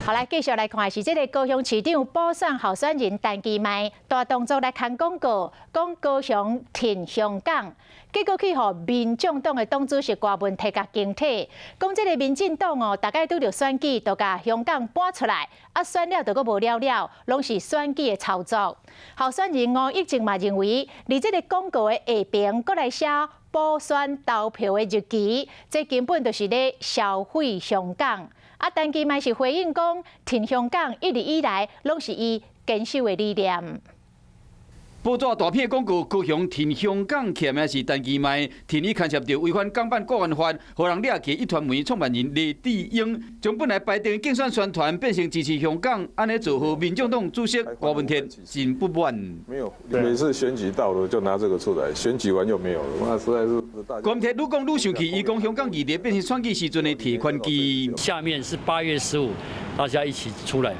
好來，繼續來看是這个高雄市長補選候選人陳其邁大動作來牽廣告，講高雄挺香港，結果去予民眾黨的黨主席郭文鐵共攻體，講這个民進黨哦，逐擺拄著選舉就共香港搬出來，啊選了就閣無了了，攏是選舉的操作。候選人吳益政嘛認為，佇這个廣告的下爿閣來寫補選投票的日期，這根本就是咧消費香港。啊，陳其邁是回應講，挺香港一直以來攏是伊堅守的理念。報紙大片廣告，高雄挺香港，簽的是陳其邁，挺伊牽涉著違反港版國安法，予人掠去壹傳媒創辦人黎智英，將本來排定競選宣傳變成支持香港，按呢做予民眾黨主席郭文鐵真不滿。沒有，每次選舉到了就拿這個出來，選舉完就沒有了，那實在是。郭文鐵愈講愈生氣，伊講香港議題變成選舉時陣的提款機。下面是8月15，大家一起出來。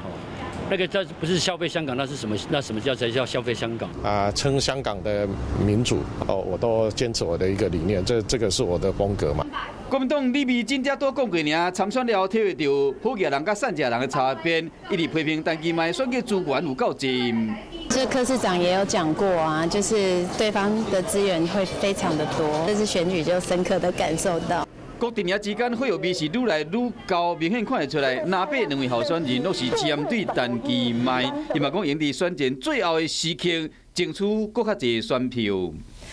那個這不是消費香港，那是什麼？那什麼叫才叫消費香港？啊，撐香港的民主哦，我都堅持我的一個理念，這個是我的風格嘛。國民黨李美珍才拄講過爾，參選了體會著好額人佮散食人的差別，一直批評陳其邁選舉資源有夠濟。這柯市長也有講過啊，就是對方的資源會非常的多，這次選舉就深刻的感受到。各陣營之間火藥味是愈來愈厚，明顯看會出來，藍白兩位候選人攏是針對陳其邁，伊嘛講用佇選戰最後的時刻爭取閣較濟選票。